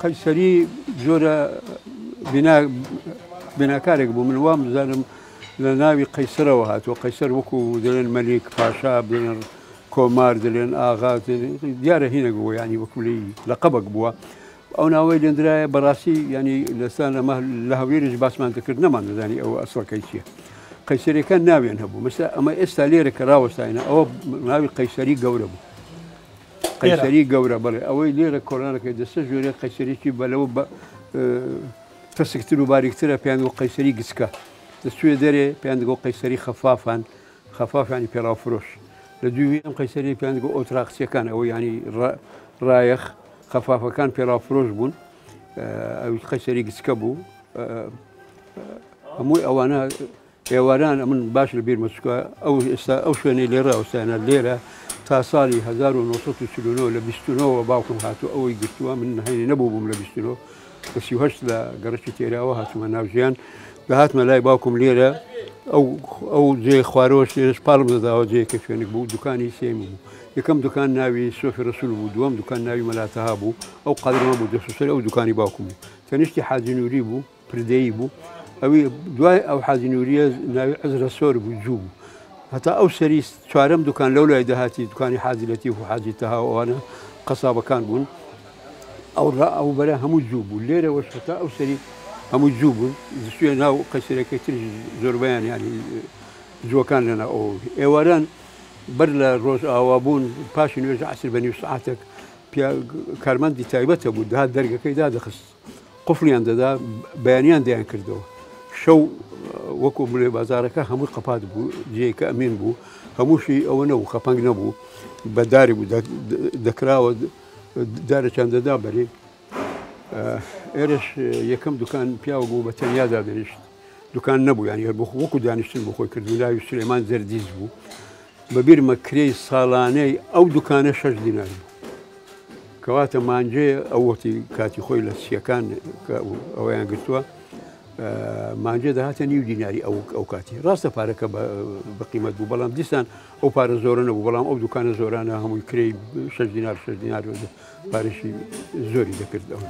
قەیسەری جۆرە بیناکارێک بوو، من وام بزانم لە ناوی قەیسەرەوە هاتووە. قەیسەر وەکو دەڵێن مەلیک، پاشا، دەڵێن کۆمار، دەڵێن ئاغا، دیارە هینێک بووە، یعنی وەکو لێی لەقەبێک بووە. ئەو ناوەی لێندرایە بەڕاستی، ینی لەسان ئەمە لە هەولێریش باسمان دەکرد، نەمان دەزانی ئەوە ئەسڵەکەی چییە. قەیسەریەکان ناویان هەبوو، مەسە ئەمە ئێستا لێرە کە ڕاوەستاینە ئەوە ناوی قەیسەری گەورە بوو. قەیسەری گەورە بڵێ ئەوەی لێرە کۆلانەکەی دەستە ژێرە قەیسەرێکی بەلەوە تەسکتر و باریکترە، پێیان گۆ قەیسەری گچکە. دەچوێ دەرێ پێیان گۆ قەیسەری خەفافان، خەفافانی پێڵاو فرۆش. لە دووی ئەم قەیسەری پێیان گۆ ئۆتراقچیەکان، ئەوە ینی ڕایەخ خەفافەکان پێڵاو فرۆش بوون. ئەوی قەیسەری گچکە بوو. هەمووی ئەوانە ئێواران ئەمن باش لە بیرمە چکە ئەو ئێستا ئەو شوێنەی لێرە ئەوستانە لێرە تا ساڵی 1949 لە 29 باوکم هاتوو ئەوەی گرتووە. من هەینی نەبوو بووم لە 29، لە 38 لە گەڕەکی تێراوە هاتوومە ناو ژیان. دەهاتمە لای باوکم لێرە ئەو جێ خوارەوەش لێرەش پاڵم دەداوە، جێیەکە شوێنێک بوو دوکانی سێم بوو. یەکەم دوکان ناوی سۆفی ڕەسوول بوو، دووەم دوکان ناوی مەلاتەها بوو، ئەو قادرمە بوو دەست سەر ئەو دوکانی باوکم بوو. تەنیشتی حاجی نووری بوو، پردەیی بوو. ئەوی دوای ئەو حاجی نووریە ناوی عزرە سۆر بوو، جوو بوو. هەتا ئەو سەری چوارەم دوکان لەو لای دەهاتی دوکانی حاجی لەتیف و حاجی تەها و ئەوانە قەسابەکان بوون. ئەو ڕا ئەو بەرە هەموو جوو بوو. لێرەوەش هەتا ئەو سەری هەموو جوو بوون. سوێ ناو قەیسەرەکەی تر زۆربەیان ینی جووەکان لەنا ئەو ئێواران بەر لە ڕۆژ ئاوا بوون پاشی نوێژ عەسر بە نیو سەعاتێک کارمەندی تایبەت هەبوو، دەهات دەرگەکەی دادەخست، قفلیان دەدا، بەیانیان دەیان کردەوە. شەو وەکو بڵێ بازارەکە هەمووی قەپات بوو، جێیەکە ئەمین بوو، هەمووشی ئەوە نەبوو، خەپەنگ نەبوو، بە داری بوو دەکراوە، دارێکیان دەدا بەرێ. ئێرەش یەکەم دوکان پیاوە بوو بە تەنیا دادەنیشت، دوکان نەبوو، ینی هەر بۆ وەکو دانیشتن بۆ خۆی کرد و ناوی سلێمان زەردیز بوو. بە بیرمە کرێی ساڵانەی ئەو دوکانە 6 دینار بوو. کەواتە مانجێ ئەو وەختی کاتی خۆی لە سیەکان ئەوەیان گرتووە، مانجێ دەهاتە نیو دیناری ئەو کاتی. ڕاستە پارەکە بە قیمەت بوو، بەڵام دیسان ئەو پارە زۆرە نەبوو، بەڵام ئەو دوکانە زۆرانە هەمووی کرێی 6 دینار 6 دینار پارەشی زۆری دەکرد. ئەو